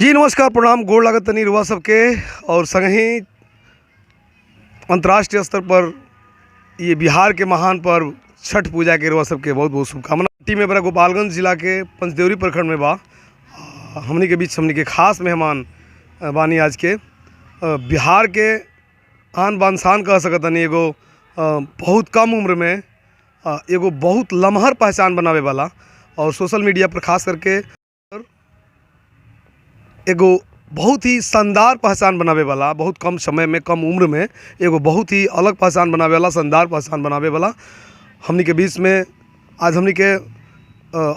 जी नमस्कार, प्रणाम, गोड़ लागत तनी रुआ सबके। और संगही अंतर्राष्ट्रीय स्तर पर ये बिहार के महान पर्व छठ पूजा के रुआ सबके बहुत बहुत शुभकामना। टीम में बड़ा गोपालगंज जिला के पंचदेवरी प्रखंड में बा। हमनी के बीच हमनी के खास मेहमान बानी आज के बिहार के आन बान शान कह सकतनी, एगो बहुत कम उम्र में एगो बहुत लमहर पहचान बनावे वाला और सोशल मीडिया पर खास करके एगो बहुत ही शानदार पहचान बनावे वाला, बहुत कम समय में कम उम्र में एगो बहुत ही अलग पहचान बनावे वाला, शानदार पहचान बनावे वाला हमनी के बीच में आज हमनी के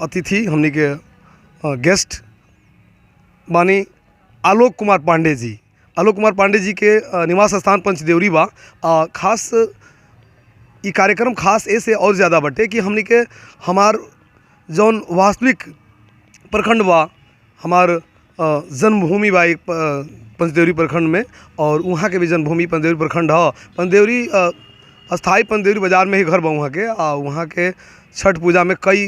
अतिथि, हमनी के गेस्ट बानी आलोक कुमार पांडे जी। आलोक कुमार पांडे जी के निवास स्थान पंचदेवरी बा। खास ई कार्यक्रम खास ऐसे और ज़्यादा बटे कि हमनी के हमार जौन वास्तविक प्रखंड बा, हमार जन्मभूमि बा एक पंचदेवरी प्रखंड में, और वहाँ के भी जन्मभूमि पंचदेवरी प्रखंड ह। पंचदेवरी अस्थाई पंचदेवरी बाज़ार में ही घर बा वहाँ के। आ वहाँ के छठ पूजा में कई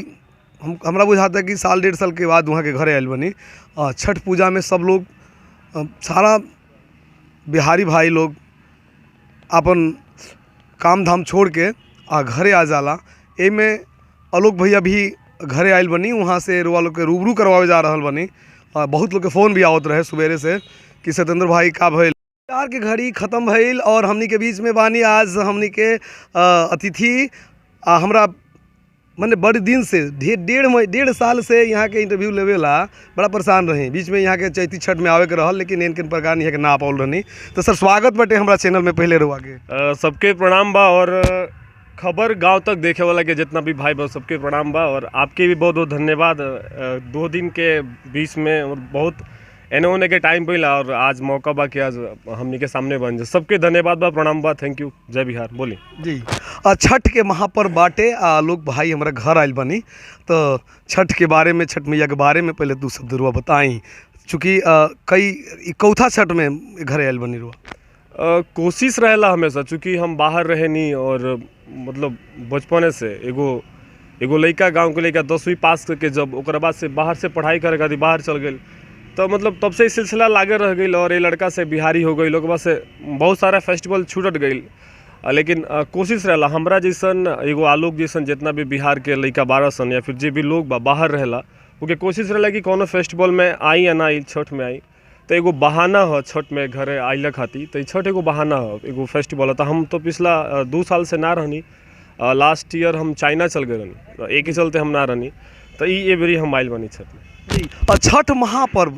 हम हमरा बुझाता कि साल डेढ़ साल के बाद वहाँ के घरे आयल बनी। छठ पूजा में सब लोग सारा बिहारी भाई लोग अपन काम धाम छोड़ के आ घरे आ जाला। एमे आलोक भैया भी घरे आयल बनी, वहाँ से रुआ लोग के रूबरू करवावे जा रहल बनी। बहुत लोग के फ़ोन भी आवत रहे सवेरे से कि सत्येंद्र भाई का भइल। प्यार के घड़ी ख़त्म भइल और हमनी के बीच में बानी आज हमनी के अतिथि। हमरा मने बड़े दिन से डेढ़ साल से यहाँ के इंटरव्यू लेवेला बड़ा परेशान रही। बीच में यहाँ के चैती छठ में आवे के रहल, लेकिन एन केन प्रकार यहाँ के ना आ पाओल रहनी। तो सर स्वागत बटे हमरा चैनल में पहले रुआ के। सबके प्रणाम बा और खबर गांव तक देखे वाला के जितना भी भाई बा सबके प्रणाम बा और आपके भी बहुत बहुत धन्यवाद। 2 दिन के बीच में और बहुत एने ओने के टाइम मिला और आज मौका बा कि आज हमनी के सामने बन जाए। सबके धन्यवाद बा, प्रणाम बा, thank you, जय बिहार। बोली जी। छठ के महापर्व बाटे, आलोक भाई हमारा घर आयल बनी, तो छठ के बारे में, छठ मैया के बारे में पहले दू शब्द रुआ बताई, चूँकि कई कौथा छठ में घर आयल बनी रुआ। कोशिश रहेला हमेशा, चूँकि हम बाहर रहे नहीं और मतलब बचपने से एगो एगो लड़का गांव के लड़का 10वीं पास करके जब ओकरा बाद से बाहर से पढ़ाई करे खातिर बाहर चल गई, तो मतलब तब से ही सिलसिला लागे रह गई और ये लड़का से बिहारी हो गई, ओकर बाद से बहुत सारा फेस्टिवल छूटत गई। लेकिन कोशिश रहेला हमरा जैसन एगो आलोक जैसन जितना भी बिहार के लड़का बारह सन या फिर जे भी लोग बा बाहर रहेला, ओके कोशिश रहेला कि कोनो फेस्टिवल में आई या ना आई, छठ में आई तो एगो बहाना हो छठ में घरे आइला खातिर, तो छठ एगो बहाना हो, एगो फेस्टिवल हो। तो हम तो पिछला 2 साल से ना रहनी, लास्ट ईयर हम चाइना चल गए रहनी, तो एक ही चलते हम ना रहनी, तो ई बेरी हम आइल बनी छठ में। जी। और छठ महापर्व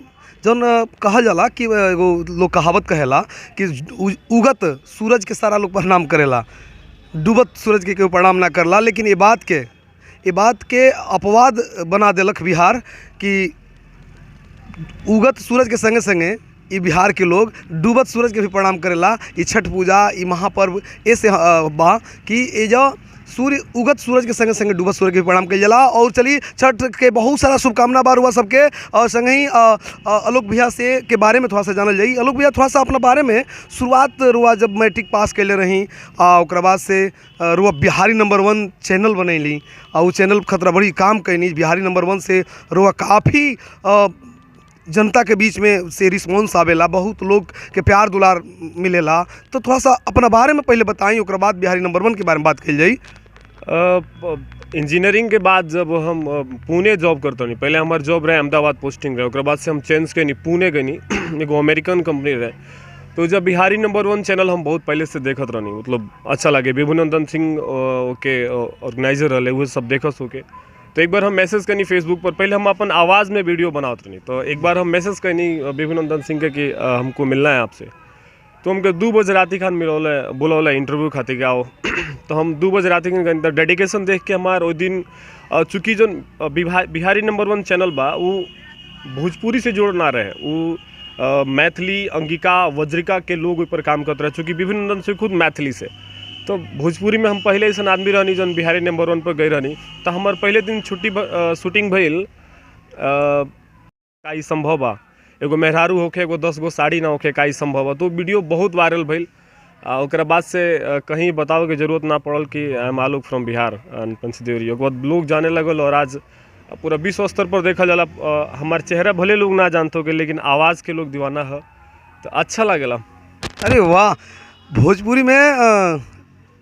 जौन कहल जाला कि एगो लोग कहावत कहेला कि उगत सूरज के सारा लोग प्रणाम करेला, डूबत सूरज के केहू प्रणाम ना करला। लेकिन ये बात के अपवाद बना देलक बिहार कि उगत सूरज के संगे संगे ई बिहार के लोग डूबत सूरज के भी प्रणाम करेला। ई छठ पूजा, ई महापर्व ऐसे बा कि ये जो सूर्य उगत सूरज के संगे संगे डूबत सूरज के भी प्रणाम कइल जाला। और चली छठ के बहुत सारा शुभकामना बा रुआ सबके। और संगे ही आलोक भैया से के बारे में थोड़ा सा जानल जाई। आलोक भैया थोड़ा सा अपना बारे में शुरुआत रुआ जब मैट्रिक पास कैले रही, ओकरा बाद से रुआ बिहारी नंबर 1 चैनल बनैली, आ उ चैनल खतरा बड़ी काम कैनी। बिहारी नंबर 1 से रुआ काफ़ी जनता के बीच में से रिस्पॉन्स आवेला, बहुत लोग के प्यार दुलार मिलेला। तो थोड़ा सा अपना बारे में पहले बताई, ओकरा बाद बिहारी नंबर 1 के बारे में बात कइल जाई। इंजीनियरिंग के बाद जब हम पुणे जॉब करते नहीं, पहले हमार जॉब रहे अहमदाबाद पोस्टिंग रहे, ओकरा बाद से हम चेंज कैनी पुणे गनी, एगो अमेरिकन कंपनी रहे। तो जब बिहारी नंबर 1 चैनल हम बहुत पहले से देखत रहनी, मतलब अच्छा लगे, विभुनंदन सिंह के ऑर्गेनाइजर रहे, वो सब देखत होके। तो एक बार हम मैसेज करनी फेसबुक पर, पहले हम अपन आवाज़ में वीडियो बनावत रहनी, तो एक बार हम मैसेज करनी विभुनंदन सिंह के कि हमको मिलना है आपसे। तो हमके 2 बजे रात खान मिलौले बुलौले इंटरव्यू खातिर के आओ। तो हम 2 बजे रात खान गए, डेडिकेशन देख के हमार ओहि दिन चूँकि जो बिहारी नंबर 1 चैनल बा वो भोजपुरी से जुड़ ना रहे, वो मैथिली, अंगिका, वज्रिका के लोग ओहि पर काम करते रहे, चूँकि विभुनंदन सिंह खुद मैथिली से। तो भोजपुरी में हम पहले ऐसा आदमी रहनी जौन बिहारी नंबर 1 पर गई रहनी। तो हमार पहले दिन छुट्टी शूटिंग भइल, का ई संभव बा, एगो मेहरारू होखे, एगो 10 गो साड़ी ना होखे, का ई संभव बा। तो वीडियो बहुत वायरल भइल। ओकरा बाद से कहीं बतावे के जरूरत ना पड़ल कि I am Alok from Bihar and Panchdevari. ओकर बाद लोग जाने लगल और आज पूरा विश्व स्तर पर देखल जाला। हमार चेहरा भले लोग ना जानते होगे लेकिन आवाज़ के लोग दीवाना है, तो अच्छा लागेला। अरे वाह, भोजपुरी में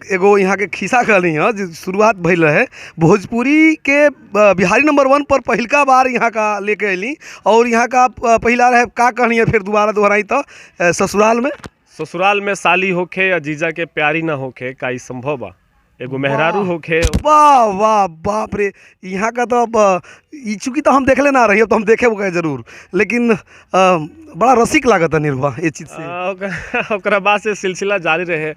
एगो यहाँ के खिस्सा कहली हँ जे शुरुआत भइल रहे भोजपुरी के बिहारी नंबर 1 पर पहिलका बार यहाँ का लेके अयली और यहाँ का पहिला रहे का कहनी है फिर दोबारा दोहराई तो ससुराल में, ससुराल में साली होखे या जीजा के प्यारी ना होखे का ई संभव बा? एगो मेहरारू होखे। वाह वाह बाप रे, यहाँ का तो अब ई चूँकि तो हम देखले ना रही, अब तो हम देखे गए जरूर, लेकिन बड़ा रसिक लागत है निरुआ ये चीज़ से। ओकरा बाद से सिलसिला जारी रहे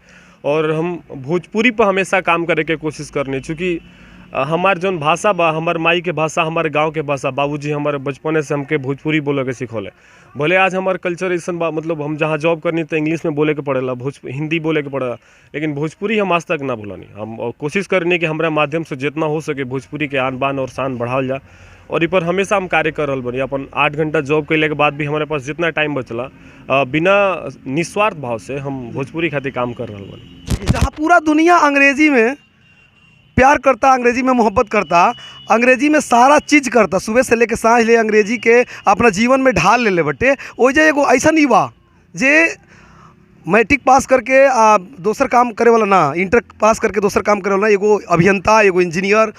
और हम भोजपुरी पर हमेशा काम करे के कोशिश करनी, चूँकि हमार जौन भाषा बा, हमार माई के भाषा, हमारे गांव के भाषा, बाबूजी हमारे बचपने से हमके भोजपुरी बोले के सिखौले। भले आज हमार कल्चर ऐसा बा, मतलब हम जहाँ जॉब करनी तो इंग्लिश में बोले के पड़ेला, हिंदी बोले के पड़ेला, लेकिन भोजपुरी हम आज तक ना भूलनी। हम कोशिश करनी कि हमारा माध्यम से जितना हो सके भोजपुरी के आन बान और शान बढ़ावल जा और इ पर हमेशा हम कार्य कर रहल बनी। अपन 8 घंटा जॉब कैले के बाद भी हमारे पास जितना टाइम बचला बिना निस्वार्थ भाव से हम भोजपुरी खातिर काम कर रहल बनी। जहाँ पूरा दुनिया अंग्रेजी में प्यार करता, अंग्रेजी में मोहब्बत करता, अंग्रेजी में सारा चीज़ करता, सुबह से लेके साँझ ले अंग्रेजी के अपना जीवन में ढाल ले ले बटे, ओइजे एगो ऐसा युवा जे मैट्रिक पास करके दोसर काम करे वाला ना, इंटर पास करके दोसर काम करे वाला ना, एगो अभियंता, एगो इंजीनियर,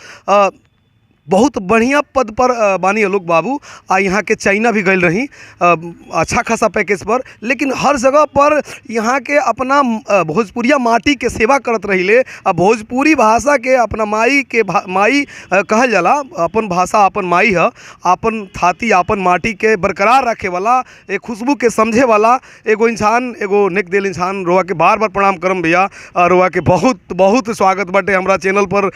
बहुत बढ़िया पद पर बानी आलोक बाबू। आ यहाँ के चाइना भी गई रही अच्छा खासा पैकेज पर, लेकिन हर जगह पर यहाँ के अपना भोजपुरिया माटी के सेवा करत रहिले। आ भोजपुरी भाषा के अपना माई के माई कहल जाला, अपन भाषा अपन माई है, अपन थाती अपन माटी के बरकरार रखे वाला, एक खुशबू के समझे वाला एगो इंसान, एगो नेक दिल इंसान। रोआ के बार बार प्रणाम करम भैया, रोआ के बहुत बहुत स्वागत बाटे हमरा चैनल पर।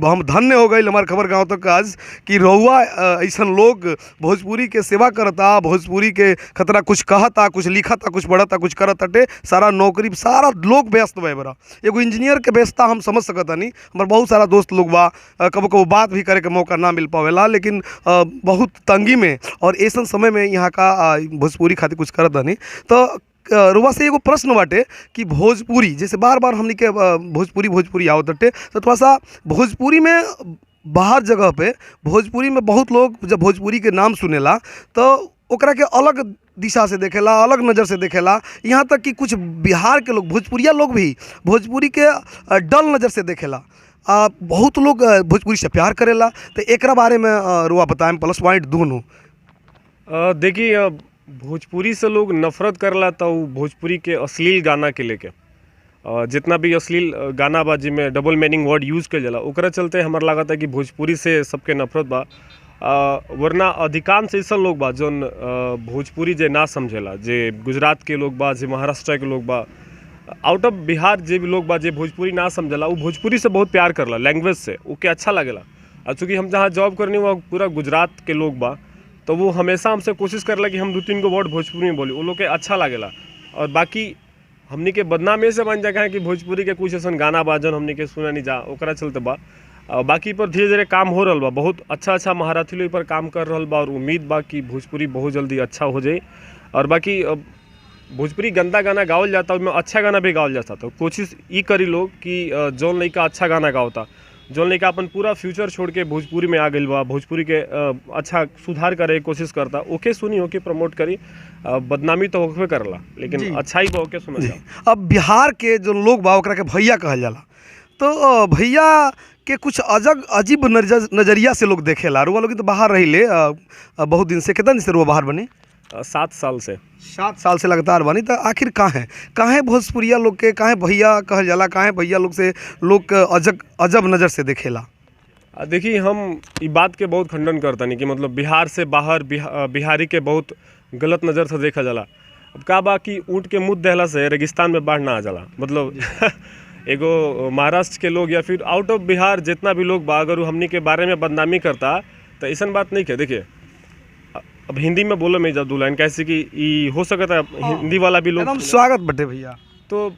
हम धन्य हो गई हमार खबर गाँव तक आज कि रउआ ऐसन लोग भोजपुरी के सेवा करता, भोजपुरी के खतरा कुछ कहता, कुछ लिखता, कुछ पढ़ता, कुछ करत हटे। सारा नौकरी सारा लोग व्यस्त बा बरा, एगो इंजीनियर के व्यस्तता हम समझ सकतानी। हमार बहुत सारा दोस्त लोग बा, कबो कबो बात भी करे के मौका ना मिल पावेला, लेकिन बहुत तंगी में और ऐसन समय में यहाँ का भोजपुरी खातिर कुछ करत हनी। तो रुआ से एगो प्रश्न बाटे कि भोजपुरी जैसे बार बार हमनी के भोजपुरी भोजपुरी आवत हटे, तो थोड़ा सा भोजपुरी में बाहर जगह पे भोजपुरी में बहुत लोग जब भोजपुरी के नाम सुनेला तो ओकरा के अलग दिशा से देखेला, अलग नज़र से देखेला। यहाँ तक कि कुछ बिहार के लोग, भोजपुरिया लोग भी भोजपुरी के डल नज़र से देखेला। बहुत लोग भोजपुरी से प्यार करेला, तो एकरा बारे में रुआ बताएं, प्लस पॉइंट दोनों। देखिए, भोजपुरी से लोग नफरत करला तो भोजपुरी के अश्लील गाना के लेके, जितना भी अश्लील गाना बा जिसमें डबल मीनिंग वर्ड यूज़ कइल जाला, ओकरा चलते हमारा लागत है कि भोजपुरी से सबके नफरत बा। वरना अधिकांश ऐसा लोग बा जौन भोजपुरी जे ना समझेला, जे गुजरात के लोग बा, जे महाराष्ट्र के लोग बा, आउट ऑफ बिहार जे भी लोग बा जे भोजपुरी ना समझेला, वो भोजपुरी से बहुत प्यार करला, लैंग्वेज से ओके अच्छा लगेला। और चूँकि हम जहाँ जॉब करनी वहाँ पूरा गुजरात के लोग बा, तो वो हमेशा हमसे कोशिश करला कि हम 2-3 गो वर्ड भोजपुरी में बोली, वो लोग के अच्छा लगेला। और बाकी हमनी के बदनामी से बन जाए कि भोजपुरी के कुछ ऐसा गाना बा जौन हमनी के सुना नहीं जा, ओकरा चलते बा। बाकी पर धीरे धीरे काम हो रहा बा, बहुत अच्छा अच्छा महारथी लोग पर काम कर रहा बा और उम्मीद बा कि भोजपुरी बहुत जल्दी अच्छा हो जाए। और बाकी भोजपुरी गंदा गाना गावल जाता, उसमें अच्छा गाना भी गावल जाता, तो कोशिश ई करी लोग कि जौन लड़का अच्छा गाना गावता, जौन लड़का अपन पूरा फ्यूचर छोड़ के भोजपुरी में आ गइल बा, भोजपुरी के अच्छा सुधार करे कोशिश करता, ओके सुनी, ओके प्रमोट करी। बदनामी तो होके करला लेकिन अच्छाई बा ओके सुनल जा। अब बिहार के जो लोग बा ओकरा के भैया कहल जाला, तो भैया के कुछ अजब अजीब नज़रिया से लोग देखेला। रुआ लोग तो बाहर रहिले बहुत दिन से, कितना दिन से रुआ बाहर बनी? 7 साल से। 7 साल से लगातार बनी। तो आखिर काहे काहे भोजपुरिया लोग के काहे भैया कहल जाला, काहे भैया लोग से लोग अजब नज़र से देखेला? देखिए, हम ई बात के बहुत खंडन करता नहीं कि मतलब बिहार से बाहर बिहारी के बहुत गलत नज़र से देखा जाला। अब का बा कि ऊँट के मुँह देहला से रेगिस्तान में बाढ़ ना आ जाला, मतलब एगो महाराष्ट्र के लोग या फिर आउट ऑफ बिहार जितना भी लोग बा, अगर वो हमनी के बारे में बदनामी करता तो ऐसा बात नहीं है। देखिए, अब हिंदी में बोलो मैं जब दो लाइन, कैसे कि ई हो सकता है हिंदी वाला भी लोग। स्वागत बटे भैया। तो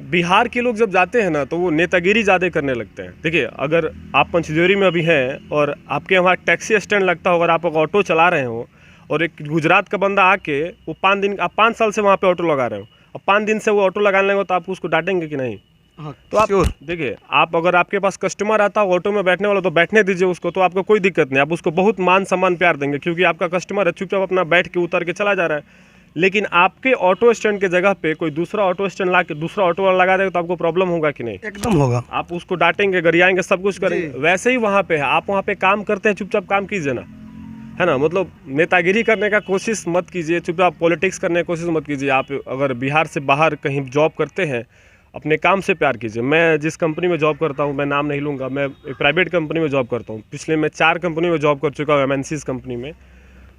बिहार के लोग जब जाते हैं ना तो वो नेतागिरी ज़्यादा करने लगते हैं। देखिए, अगर आप पंचदेवरी में अभी हैं और आपके वहाँ टैक्सी स्टैंड लगता हो, अगर आप ऑटो चला रहे हो और एक गुजरात का बंदा आके वो 5 दिन, आप 5 साल से वहाँ पर ऑटो लगा रहे हो और 5 दिन से वो ऑटो लगाने लगे तो आप उसको डांटेंगे कि नहीं? हाँ, तो आप देखिए, आप अगर आपके पास कस्टमर आता है ऑटो में बैठने वाला तो बैठने दीजिए उसको, तो आपको कोई दिक्कत नहीं, आप उसको बहुत मान सम्मान प्यार देंगे क्योंकि आपका कस्टमर है, चुपचाप अपना बैठ के उतर के चला जा रहा है। लेकिन आपके ऑटो स्टैंड के जगह पे कोई दूसरा ऑटो स्टैंड ला के दूसरा ऑटो वाला लगा देगा तो आपको प्रॉब्लम होगा कि नहीं? एकदम होगा। आप उसको डांटेंगे, गरियाएंगे, सब कुछ करेंगे। वैसे ही वहाँ पे है, आप वहाँ पे काम करते हैं, चुपचाप काम कीजिए ना, है ना। मतलब नेतागिरी करने का कोशिश मत कीजिए, चुपचाप पॉलिटिक्स करने की कोशिश मत कीजिए। आप अगर बिहार से बाहर कहीं जॉब करते हैं, अपने काम से प्यार कीजिए। मैं जिस कंपनी में जॉब करता हूँ, मैं नाम नहीं लूँगा, मैं एक प्राइवेट कंपनी में जॉब करता हूँ। पिछले मैं 4 कंपनी में जॉब कर चुका हूँ, एम कंपनी में।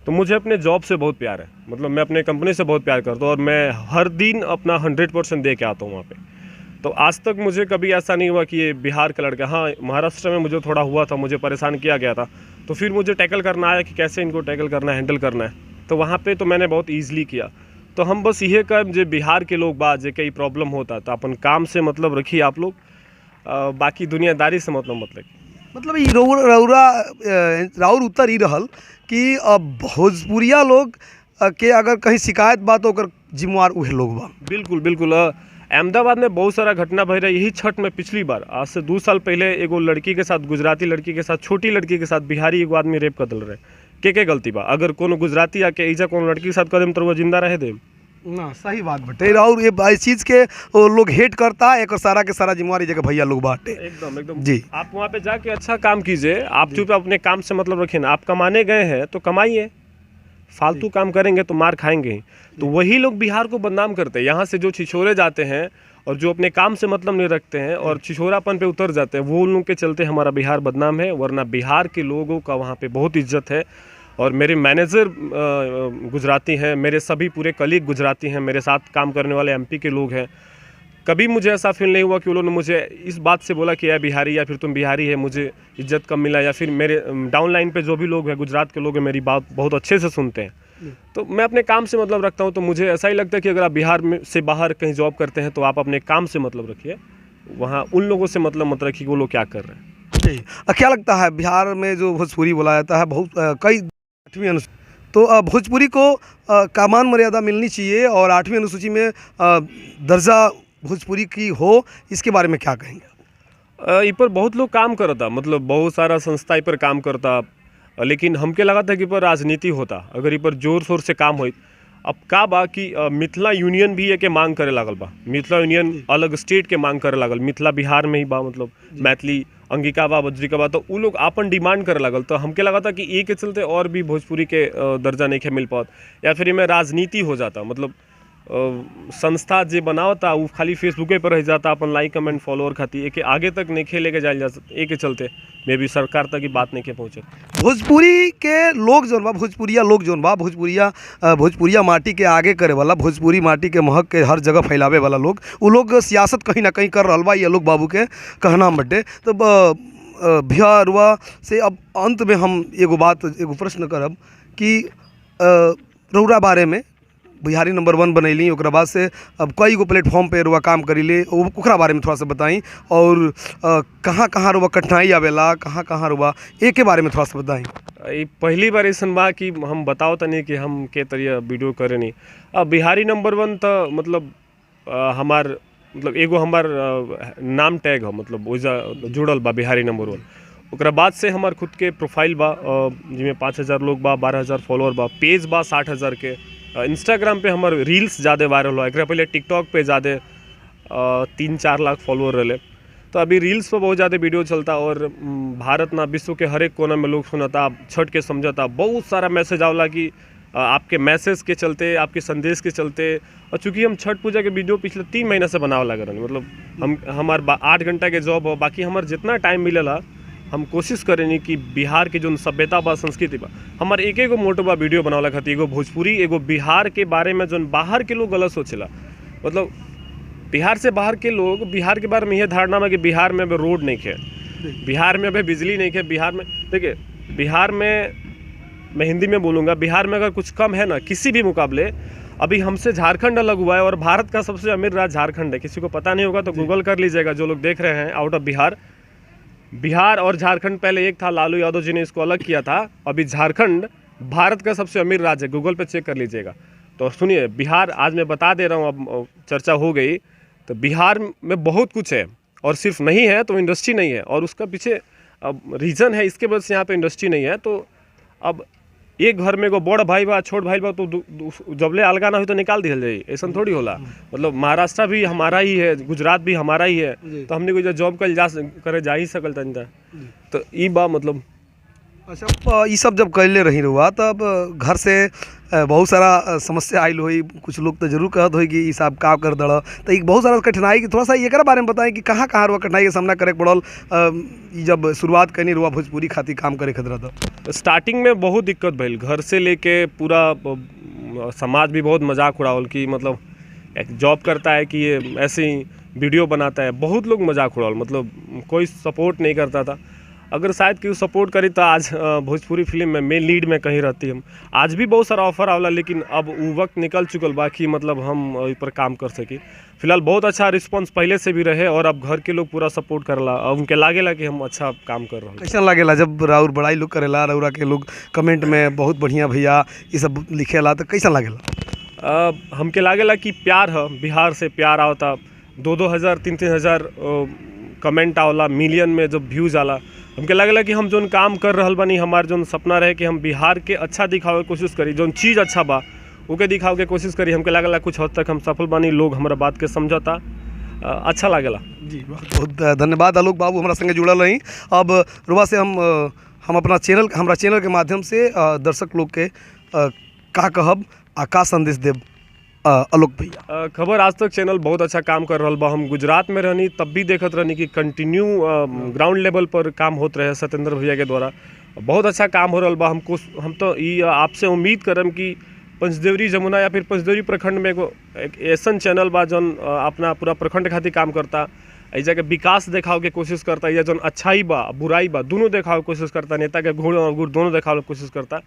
तो मुझे अपने जॉब से बहुत प्यार है, मतलब मैं अपने कंपनी से बहुत प्यार करता हूँ और मैं हर दिन अपना 100% दे के आता हूँ वहाँ पे। तो आज तक मुझे कभी ऐसा नहीं हुआ कि ये बिहार का लड़का, हाँ महाराष्ट्र में मुझे थोड़ा हुआ था, मुझे परेशान किया गया था, तो फिर मुझे टैकल करना आया कि कैसे इनको टैकल करना है, हैंडल करना है। तो वहाँ पे तो मैंने बहुत ईजिली किया। तो हम बस ये कह जे बिहार के लोग बा जे कई प्रॉब्लम होता तो अपन काम से मतलब रखिए आप लोग, बाकी दुनियादारी से मतलब मत रखिए। मतलब ई राउर उत्तर ई रहल कि भोजपुरिया लोग के अगर कहीं शिकायत बा तो ओकर जिम्मेवार उहे लोग बा। बिल्कुल बिल्कुल। अहमदाबाद में बहुत सारा घटना भई रही। यही छठ में पिछली बार आज से 2 साल पहले एगो लड़की के साथ, गुजराती लड़की के साथ, छोटी लड़की के साथ बिहारी एगो आदमी रेप कर दिल रहे। के गलती बा? अगर कोनो गुजराती आके ऐजा कोनो लड़की के साथ कर देम तो वो जिंदा रहे दे ना। सही बात बटे और ये इस चीज़ के वो लोग हेट करता है, एक सारा के सारा जिम्मेवारी जगह भैया लोग बांटे। एकदम एकदम जी। आप वहाँ पे जाके अच्छा काम कीजिए, आप चुप अपने काम से मतलब रखिए ना। आप कमाने गए हैं तो कमाइए, फालतू काम करेंगे तो मार खाएंगे ही। तो वही लोग बिहार को बदनाम करते हैं। यहाँ से जो छिछोरे जाते हैं और जो अपने काम से मतलब नहीं रखते हैं और छिछोरापन पे उतर जाते हैं, वो उन लोगों के चलते हमारा बिहार बदनाम है। वरना बिहार के लोगों का वहाँ पे बहुत इज्जत है। और मेरे मैनेजर गुजराती हैं, मेरे सभी पूरे कलीग गुजराती हैं, मेरे साथ काम करने वाले एमपी के लोग हैं। कभी मुझे ऐसा फील नहीं हुआ कि उन्होंने मुझे इस बात से बोला कि यार बिहारी या फिर तुम बिहारी है, मुझे इज्जत कम मिला, या फिर मेरे डाउन लाइन पे जो भी लोग हैं, गुजरात के लोग हैं, मेरी बात बहुत अच्छे से सुनते हैं। तो मैं अपने काम से मतलब रखता हूँ। तो मुझे ऐसा ही लगता है कि अगर आप बिहार में से बाहर कहीं जॉब करते हैं तो आप अपने काम से मतलब रखिए, वहाँ उन लोगों से मतलब मत रखिए कि वो लोग क्या कर रहे हैं। जी। क्या लगता है बिहार में जो भोजपुरी बोला जाता है बहुत कई 8वीं अनुसूची, तो भोजपुरी को का मान मर्यादा मिलनी चाहिए और 8वीं अनुसूची में दर्जा भोजपुरी की हो, इसके बारे में क्या कहेंगे? इ पर बहुत लोग काम करता, मतलब बहुत सारा संस्था इ पर काम करता, लेकिन हमके लगा था कि पर राजनीति होता अगर इ पर जोर शोर से काम होई। अब का बा कि मिथिला यूनियन भी एके मांग करे लागल बा। मिथिला यूनियन अलग स्टेट के मांग करे लागल, मिथिला बिहार में ही बा, मतलब मैथिली अंगिका बा, बज्रिका बा, तो उ लोग आपन डिमांड करे लागल। तो हमके लगा था कि ए के चलते और भी भोजपुरी के दर्जा नहीं के मिल पात, या फिर इमें राजनीति हो जाता। मतलब संस्था जे बनावता वो खाली फेसबुके पर रह जाता, अपन लाइक कमेंट फॉलोअर खातिर, एके आगे तक नहीं खेले के जायल जा सकते। एके चलते मे भी सरकार तक की बात नहीं के पहुँचे। भोजपुरी के लोग जोन बा, भोजपुरिया लोग जोन बा, भोजपुरिया भोजपुरिया माटी के आगे करे वाला, भोजपुरी माटी के महक के हर जगह फैलावे वाला लोग, उ लोग सियासत कहीं ना कहीं कर रहा बा, ये लोग बाबू के कहना बटे। तो भैया रुआ से अब अंत में हम एगो बात, एगो प्रश्न करब कि रउरा बारे में बिहारी नंबर 1 बनैली, ओकरा बाद से अब कई गो प्लेटफॉर्म पे रुआ काम करीले, ओकरा बारे में थोड़ा सा बताई और कहाँ कहाँ रुआ कठिनाई आवेला, कहाँ कहाँ रुआ एक के बारे में थोड़ा सा बताई। ये पहली बार ऐसा बा कि हम बताओ तनी कि हम के तरिया वीडियो करे नहीं। अब बिहारी नंबर 1 तो मतलब हमार मतलब एगो हमार नाम टैग है, मतलब ओइजा जुड़ल बा बिहारी नंबर 1। ओकरा बाद से हमार खुद के प्रोफाइल बा जिसमें 5000 लोग बा, 12000 फॉलोअर बा, पेज बा 60,000 के। इंस्टाग्राम पे हमार रील्स ज़्यादा वायरल हुआ, एकरा पहले टिकटॉक पे ज़्यादा 3-4 लाख फॉलोअर रहे। तो अभी रील्स पर बहुत ज़्यादा वीडियो चलता और भारत ना विश्व के हर एक कोना में लोग सुनता, छठ के समझता। बहुत सारा मैसेज आवला कि आपके मैसेज के चलते, आपके संदेश के चलते। और चूँकि हम छठ पूजा के वीडियो पिछले 3 महीना से बनावे लग रहे, मतलब हम हमार 8 घंटा के जॉब हो, बाकी हमार जितना टाइम मिलेला हम कोशिश करेनी कि बिहार के जो सभ्यता बा, संस्कृति बा, हमार एक एगो मोटो बा वीडियो बनावला खातिर, एगो भोजपुरी, एगो बिहार के बारे में जो बाहर के लोग गलत सोचेला। मतलब बिहार से बाहर के लोग बिहार के बारे में यह धारणा में कि बिहार में रोड नहीं है, बिहार में अभी बिजली नहीं है, बिहार में देखिए, बिहार में मैं हिंदी में बोलूँगा, बिहार में अगर कुछ कम है ना किसी भी मुकाबले, अभी हमसे झारखंड अलग हुआ है और भारत का सबसे अमीर राज्य झारखंड है। किसी को पता नहीं होगा तो गूगल कर लीजिएगा, जो लोग देख रहे हैं आउट ऑफ बिहार। बिहार और झारखंड पहले एक था, लालू यादव जी ने इसको अलग किया था। अभी झारखंड भारत का सबसे अमीर राज्य है, गूगल पे चेक कर लीजिएगा। तो सुनिए, बिहार आज मैं बता दे रहा हूँ, अब चर्चा हो गई, तो बिहार में बहुत कुछ है और सिर्फ नहीं है तो इंडस्ट्री नहीं है, और उसका पीछे अब रीज़न है, इसके वजह से यहाँ पे इंडस्ट्री नहीं है। तो अब एक घर में एगो बड़ भाई बा छोट भाई बा तो जबले अलगा ना हो तो निकाल दिहल जाई, ऐसा थोड़ी होला। मतलब महाराष्ट्र भी हमारा ही है, गुजरात भी हमारा ही है, तो हमने को जॉब कल जा करे जा ही सकल तनी। तो ई बा मतलब। अच्छा, ई सब जब कैले रही रुआ तब घर से बहुत सारा समस्या आयल होई, कुछ लोग तो जरूर कहत होई कि ई सब का कर दड़, तो एक बहुत सारा कठिनाई थोड़ा सा एकरा बारे में बताएं कि कहाँ कहाँ रुआ कठिनाई के सामना करे के पड़ल ई जब शुरुआत कैनी रुआ भोजपुरी खातिर काम करे खातिर? तो स्टार्टिंग में बहुत दिक्कत भइल, घर से लेके पूरा समाज भी बहुत मजाक उड़ावल कि मतलब एक जॉब करता है कि ये ऐसे ही वीडियो बनाता है, बहुत लोग मजाक उड़ावल, मतलब कोई सपोर्ट नहीं करता था। अगर शायद केहू सपोर्ट करी तो आज भोजपुरी फिल्म में मेन लीड में कहीं रहती हम। आज भी बहुत सारा ऑफर आवला, लेकिन अब वो वक्त निकल चुकल बा कि मतलब हम एहि पर काम कर सकी। फिलहाल बहुत अच्छा रिस्पॉन्स पहले से भी रहे और अब घर के लोग पूरा सपोर्ट करला, अब उनके लागेला कि हम अच्छा काम कर रहे। कैसन लागेला जब राउर बड़ाई लोग करेला, रउरा के लोग कमेंट में बहुत बढ़िया भैया ये सब लिखेला, तो कैसन लागेला? हमके लागेला कि प्यार है, बिहार से प्यार आवता, 2-2 हज़ार 3-3 हज़ार कमेंट आवला, मिलियन में जब व्यूज आला, हमके लागेला कि हम जोन काम कर रहल बानी, हमार जोन सपना रहे कि हम बिहार के अच्छा दिखावे के कोशिश करी, जोन चीज़ अच्छा बा ओके दिखावे के कोशिश करी, हमके लागेला कुछ हद तक हम सफल बानी, लोग हमारा बात के समझता, अच्छा लागेला। जी बहुत बहुत धन्यवाद आलोक बाबू हमारा संगे जुड़ल रही। अब रुआ से हम अपना चैनल, हमारा चैनल के माध्यम से दर्शक लोग के का कहब आ का संदेश देब आलोक भैया? खबर आज तक चैनल बहुत अच्छा काम कर रहा बा। हम गुजरात में रहनी तब भी देखत रहनी कि कंटिन्यू ग्राउंड लेवल पर काम होत रहे सत्येंद्र भैया के द्वारा, बहुत अच्छा काम हो रहा बा। हमको हम तो ये आपसे उम्मीद करम कि पंचदेवरी जमुना या फिर पंचदेवरी प्रखंड में एगो एक ऐसा चैनल बा जौन अपना पूरा प्रखंड खातिर काम करता, ऐजा के विकास देखावे के कोशिश करता, या जौन अच्छाई बा बुराई बा दोनों देखावे के कोशिश करता, नेता के गुण और गुण दोनों देखावे के कोशिश करता।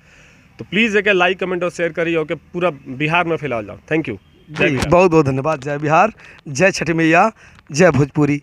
तो प्लीज़ एक लाइक कमेंट और शेयर करिए और पूरा बिहार में फैलाओ जाओ। Thank you, बहुत बहुत धन्यवाद। जय बिहार, जय छठी मैया, जय भोजपुरी।